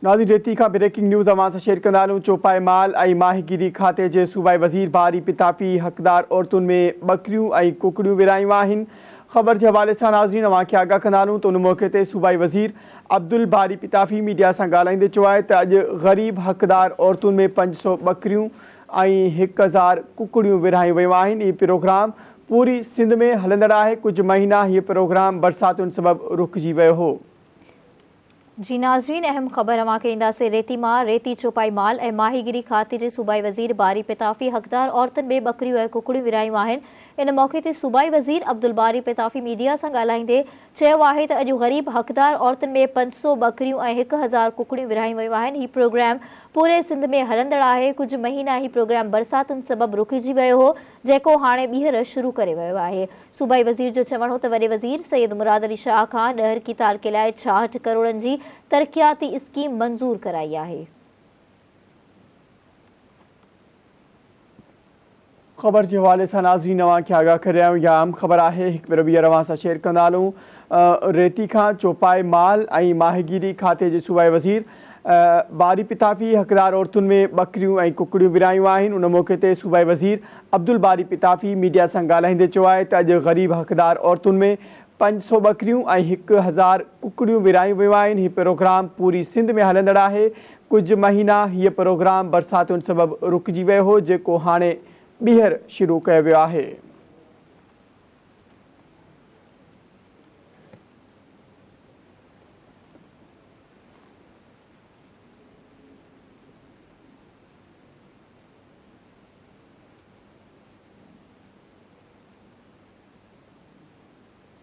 ناظرين ريتي کان بريڪنگ نيوز اوهان سان شيئر ڪندا هلون چوپائي مال ۽ ماهيگيري کاتي جي صوبائي وزير باري پتافي حقدار عورتن ۾ ٻڪريون ۽ ڪڪڙيون ورهايون آهن خبر جي حوالي سان ناظرين اوهان کي آگاهه ڪندا هلون ته ان موقعي تي صوبائي وزير عبدالباري پتافي ميڊيا سان ڳالهائيندي چيو آهي ته اڄ غريب حقدار عورتن ۾ 500 ٻڪريون ۽ 1000 ڪڪڙيون ورهايون ويون آهن هي پروگرام پوري سنڌ ۾ هلندڙ آهي ڪجهه مهينا هي پروگرام برساتن سبب رڪجي ويو هو. جي ناظرين اهم خبر اوهان کي ڏينداسين ريتي مان ريتي چوپائي مال ۽ ماهيگيري کاتي جي صوبائي وزير باري پتافي حقدار عورتن ۾ ٻڪريون ۽ ڪڪڙيون ورهايون آهن ان موقعي تي صوبائي وزير عبدالباري پتافي ميڊيا سان ڳالهائيندي چيو آهي ته اڄ غريب حقدار عورتن ۾ 500 ٻڪريون ۽ 1000 ڪڪڙيون ورهايون ويون آهن هي پروگرام پوري سنڌ ۾ هلندڙ آهي ڪجهه مهينا هي پروگرام برساتن سبب رڪجي ويو هو جيڪو هاڻي ٻيهر شروع ڪري ويو آهي. صوبائي وزير جو چوڻ هو ته وڏي وزير سيد مراد علي شاهه کان ڏهرڪي تعلقي لاء 66 ڪروڙن جي ترقياتي اسڪيم منظور ڪرائي آهي. خبر جي حوالي سان ناظرين اوهان کي آگاهه ڪري رهيا آهيون اها اهم خبر آهي هڪ ڀيرو ٻيهر اوهان سان شيئر ڪندا هلون ريتي کان چوپائي مال ۽ ماهيگيري کاتي جي صوبائي وزير باري پتافي حقدار عورتن ۾ ٻڪريون ۽ ڪڪڙيون ورهايون آهن ان موقعي تي صوبائي وزير عبدالباري پتافي ميڊيا سان ڳالهائيندي چيو آهي ته اڄ غريب حقدار عورتن ۾ 500 ٻڪريون ۽ 1000 ڪڪڙيون ورهايون ويون آهن هي پروگرام پوري سنڌ ۾ هلندڙ آهي ڪجهه مهينا هيء پروگرام برساتن سبب رڪجي ويو هو جيڪو هاڻي ٻيهر شروع ڪيو ويو آهي.